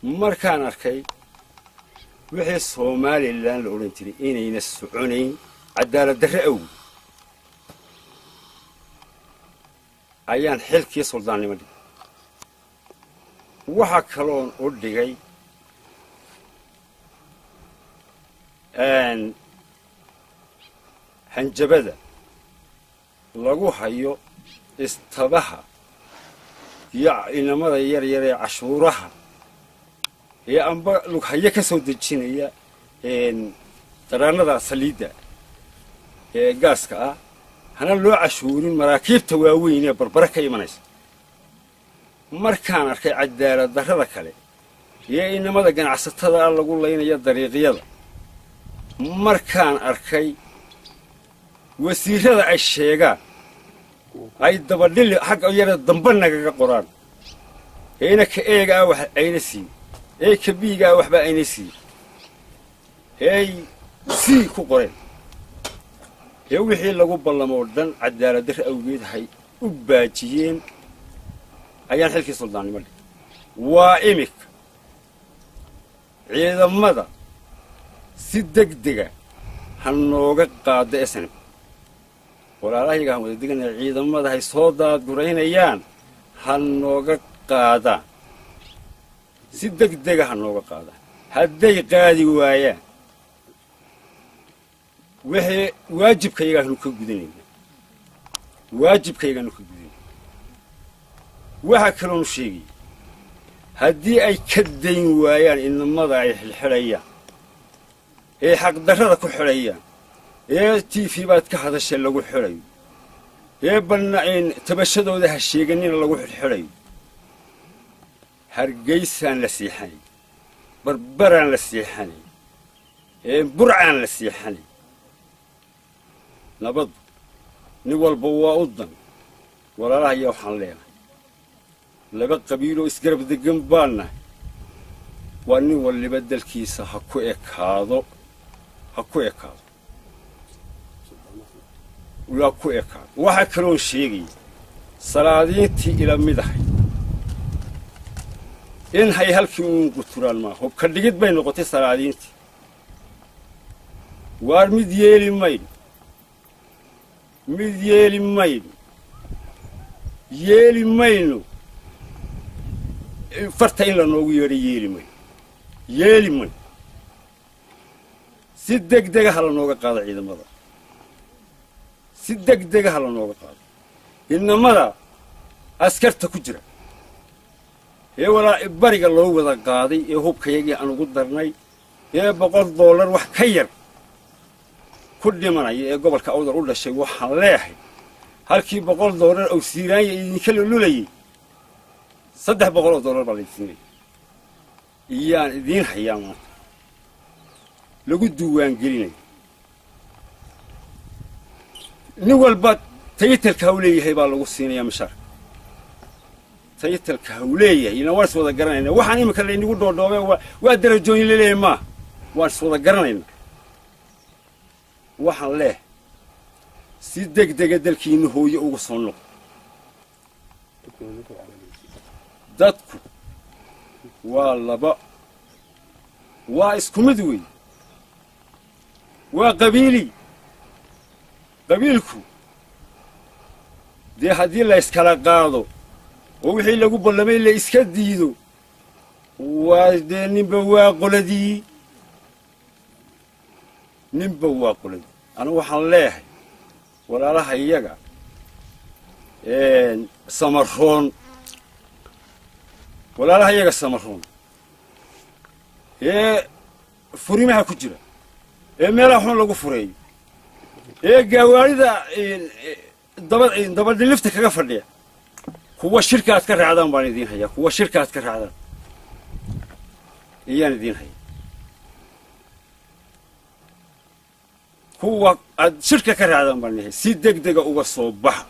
Markaan arkay wixii Somalilan la odhan jiray inayna soconayn cadaalad darre awgeed, ayaan xilkii suldaannimo dhigay. Waxa kaloon u dhigay hanjabada lagu hayo istabaha iyo inamada yar yar ee cashuuraha ee amba lughayo ka soo dejinaya daraanada saliidda ee gaaska ah, hana loo cashuurin maraakiibta waaweyn ee Barbare ka imanaysa. Markaan arkay cadaalad darrada kale iyo inamada ganacsatada ah lagu laynaya dariiqyada, markaan arkay wasiirada ay sheegaan ay dabadhili xagga yara damba nagaga qoraan, eena ka eegaa wax ayna siin, ee ka biigaa waxba ayna siin, eey sii ku qoreen, ee wixii lagu ballamoo dhan cadaalad darre awgeed hay u baajiyeen, ayaan xilkii suldaannimo dhigay. Waa imika ciidamada si deg dega ha nooga qaado SNM. Walaalahayaga han wada deganaya, ciidamada hay soo daadguraynayaan ha nooga qaadaan, si deg dega ha nooga qaadaan. Hadday qaadi waayaan, wixii waajibkayagaanu ka gudanayna, waajibkayagaanu ka gudanayna. Waxaa kaloonu sheegaya haddii ay ka dayn waayaan inamada ay xilxidhayaan ee xaqdarrada ku xidhayaan, ee TV baad ka hadasha lagu xidhayo, ee banna tabashadooda ha sheeganina lagu xidhxidhayo, Hargeysaan la seexanay, Barbaraan la seexanay, ee Burcaan la seexanay. Nabaddu nin walba waa u dan. Walaalahaya waxaan leenahay laba qabiiloo isgarab degan baan nahay, waa nin waliba dalkiisa ha ku ekaado, ha ku ekaado, waa ku ekaado. Waxaa kaloon sheegaya salaadiintii ila mid ahay in hay halkii uun quturaan maa hubka dhigid bay noqotay salaadiintii. Waar mid yeeli mayno, mid yeeli mayno, yeeli mayno farta in la noogu yeedho, yeeli mayno, yeeli mayno. Si deg dega ha la nooga qaado ciidamada, si deg dega ha la nooga qaado inamada askarta ku jira ee walaa bariga loo wada qaaday, ee hubkayagii aan ugu darnay, ee $100 wax ka yar ku dhimanaya ee gobolka Awdal u dhashay. Waxaan leeyahay halkii $100 oo Siiraanya idinka lululayay, $300 baa laydsiinaya iyaan idiin hayaa maanta lagu diiwaangelinaya. Nin walba title-ka ha u leeyahay baa lagu siinayaa mishaarka, title-ka ha u leeyahay. Ila waan is wada garanayna. Waxaan iminka laynagu dhoodhoobee waa darajooyin laleeyahay maaha, waan is wada garanayna. Waxaan leehay si deg dega dalkiina hooye uga soo noqo. Dadku waa laba, waa isku mid wey, waa qabiili. Qabiilku dee haddii la iskala qaado oo wixii lagu ballamay la iska diido, waa dee ninba waa qoladii, ninba waa qoladii. Anigu waxaan leeyahay walaalaha iyaga Samaroon, walaalaha iyaga Samaroon ee furimaha ku jira, ee meelaha xun lagu fureeyo, ee gaawaarida daba dabadhilifta kaga fadhiya, kuwa shirka aad ka raacdaan baan idiin hayaa, kuwa shirka aad ka raacdaan iyaan idiin hayaa, kuwa aad shirka ka raacdaan baan idin haya. Si deg dega uga soo baxa.